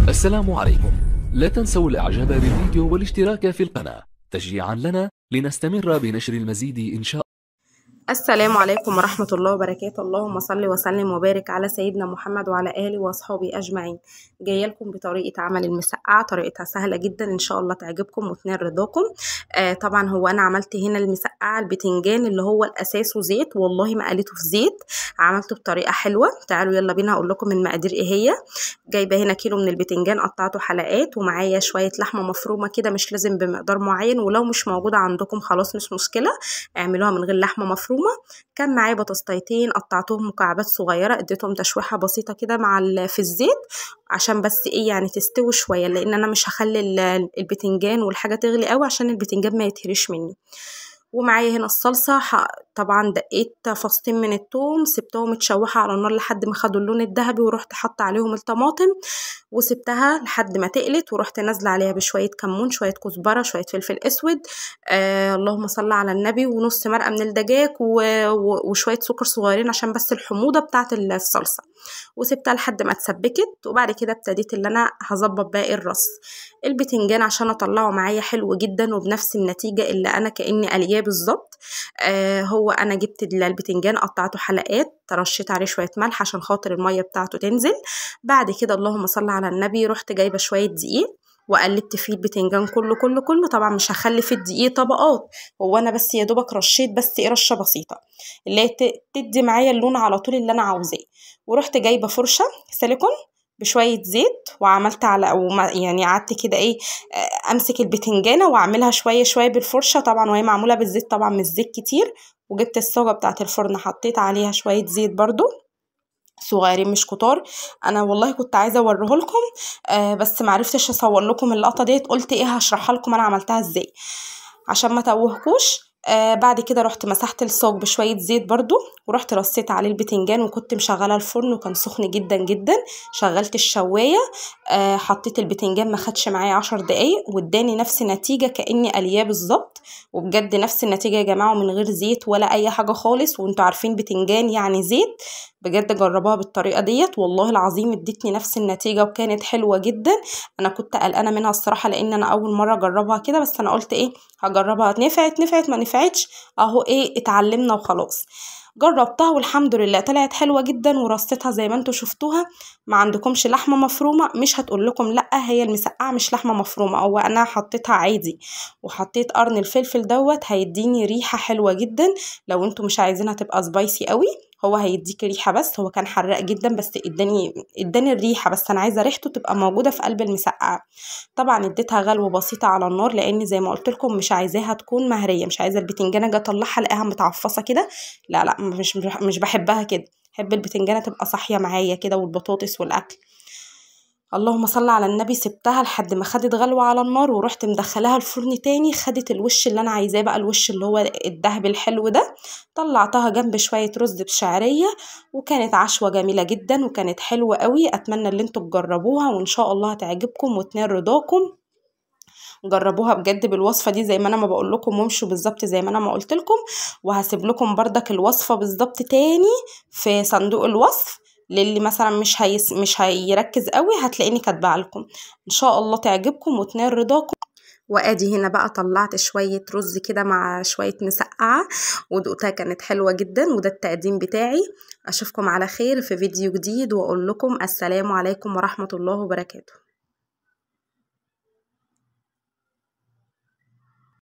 السلام عليكم. لا تنسوا الاعجاب بالفيديو والاشتراك في القناة تشجيعا لنا لنستمر بنشر المزيد إن شاء. السلام عليكم ورحمة الله وبركاته. اللهم صل وسلم وبارك على سيدنا محمد وعلى آله وأصحابه أجمعين. جاية لكم بطريقة عمل المسقعة، طريقتها سهلة جدا إن شاء الله تعجبكم وتنال رضاكم. طبعا هو أنا عملت هنا المسقعة البتنجان اللي هو الأساس وزيت، والله ما قليته في زيت، عملته بطريقة حلوة. تعالوا يلا بينا أقول لكم المقادير إيه هي. جايبة هنا كيلو من البتنجان قطعته حلقات، ومعايا شوية لحمة مفرومة كده، مش لازم بمقدار معين، ولو مش موجودة عندكم خلاص مش مشكلة، اعملوها من غير لحمة مفرومة. كان معايا بطاطستين قطعتهم مكعبات صغيرة، اديتهم تشويحه بسيطة كده مع في الزيت عشان بس ايه يعني تستوي شوية، لان انا مش هخلي البتنجان والحاجة تغلي قوي عشان البتنجان ما يتهريش مني. ومعايا هنا الصلصه، طبعا دقيت فصين من الثوم، سبتهم اتشوحوا على النار لحد ما خدوا اللون الذهبي، ورحت حاطه عليهم الطماطم وسبتها لحد ما تقلت، ورحت نازله عليها بشوية كمون، شوية كزبره، شوية فلفل اسود، اللهم صل على النبي، ونص مرقه من الدجاج وشوية سكر صغيرين عشان بس الحموضة بتاعه الصلصه، وسبتها لحد ما اتسبكت. وبعد كده ابتديت اللي انا هظبط باقي الرص البتنجان عشان اطلعه معايا حلو جدا وبنفس النتيجة اللي انا كاني قلياه بالظبط. هو انا جبت البتنجان قطعته حلقات، رشيت عليه شوية ملح عشان خاطر المية بتاعته تنزل. بعد كده اللهم صل على النبي رحت جايبه شوية دقيق وقلبت فيه البتنجان كله كله كله. طبعا مش هخلي في الدقيق طبقات، هو انا بس يا دوبك رشيت بس ايه رشه بسيطة اللي هي تدي معايا اللون على طول اللي انا عاوزاه. ورحت جايبه فرشه سيليكون بشوية زيت وعملت على يعني قعدت كده ايه امسك البتنجانه واعملها شوية شوية بالفرشه، طبعا وهي معمولة بالزيت، طبعا مش زيت كتير. وجبت الصاجه بتاعه الفرن حطيت عليها شوية زيت برضو صغيرين مش كتار. انا والله كنت عايزه اوريه لكم بس معرفتش اصور لكم اللقطة ديت، قلت ايه هشرحها لكم انا عملتها ازاي عشان ما توهكوش. بعد كده رحت مسحت الصاج بشوية زيت برضو، ورحت رصيت عليه البتنجان، وكنت مشغله الفرن وكان سخن جدا جدا. شغلت الشوايه، حطيت البتنجان ما خدش معايا 10 دقايق، واداني نفس النتيجة كاني قلياه بالظبط، وبجد نفس النتيجة يا جماعة، ومن غير زيت ولا اي حاجة خالص. وانتوا عارفين بتنجان يعني زيت، بجد جربوها بالطريقة ديت والله العظيم ادتني نفس النتيجة وكانت حلوة جدا. انا كنت قلقانة منها الصراحة لان انا اول مرة اجربها كده، بس انا قلت ايه هجربها، نفعت نفعت ما نفعتش اهو ايه اتعلمنا وخلاص. جربتها والحمد لله طلعت حلوة جدا، ورصيتها زي ما انتوا شفتوها. ما عندكمش لحمه مفرومه مش هتقول لكم لا، هي المسقعه مش لحمه مفرومه، هو انا حطيتها عادي وحطيت قرن الفلفل دوت هيديني ريحه حلوة جدا. لو انتوا مش عايزينها تبقى spicy قوي هو هيديك ريحه، بس هو كان حراق جدا بس اداني الريحة، بس انا عايزه ريحته تبقى موجودة في قلب المسقعه. طبعا اديتها غلوه بسيطة على النار لان زي ما قلت لكم مش عايزاها تكون مهريه، مش عايزه البتنجانه اجي اطلعها الاقيها متعفصه كده، لا لا مش بحبها كده، بحب البتنجانه تبقى صاحية معايا كده والبطاطس والاكل. اللهم صل على النبي. سبتها لحد ما خدت غلوه على النار، ورحت مدخلاها الفرن تاني، خدت الوش اللي انا عايزاه بقى، الوش اللي هو الذهبي الحلو ده. طلعتها جنب شوية رز بشعريه، وكانت عشوه جميلة جدا وكانت حلوة قوي. اتمنى ان انتوا تجربوها وان شاء الله هتعجبكم وتنال رضاكم. جربوها بجد بالوصفه دي زي ما انا ما بقول لكم، وامشوا بالظبط زي ما انا ما قلت لكم. وهسيب لكم بردك الوصفة بالظبط تاني في صندوق الوصف للي مثلا مش هيركز قوي، هتلاقيني كاتبه لكم. ان شاء الله تعجبكم وتنال رضاكم. وادي هنا بقى طلعت شوية رز كده مع شوية مسقعه ودقتها كانت حلوة جدا، وده التقديم بتاعي. اشوفكم على خير في فيديو جديد، واقول لكم السلام عليكم ورحمة الله وبركاته.